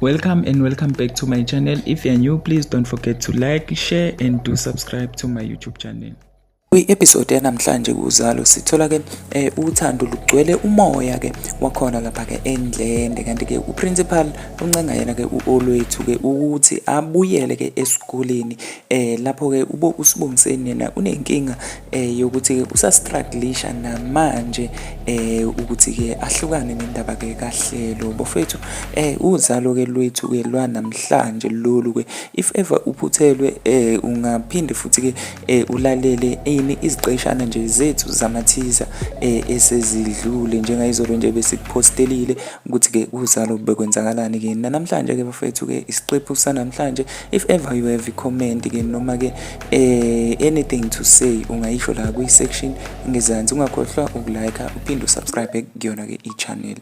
Welcome and welcome back to my channel. If you're new, please don't forget to like, share and do subscribe to my YouTube channel. Kwi-episode yanamhlanje kuZalo sithola ke uthando lugcwele umoya ke wakhona lapha ke endlende, kanti ke uprincipal uncenga yena ke uOlwethu ke ukuthi abuyele ke esikoleni. Lapho ke ubo uSibongiseni yena unenkinga yokuthi ke usastrugglisha namanje ukuthi ke ahlukane nendaba ke kaHlelo. Bafethu, uzalo ke lwethu ke lwanamhlanje lolu ke, if ever uphuthelwe, ungaphinde futhi ke ulalele ini iziqeshana nje zethu zama-teaser esezidlule, njengayizolo nje besikuphostelile ukuthi ke uzalo bekwenzakalani ke namhlanje ke bafethu ke isiqephu sanamhlanje. If ever you have a comment ke noma ke anything to say, ungayisho la kwi-section ngezansi. Ungakhohlwa ukulike uphinde usubscribe kuyona ke i-channel.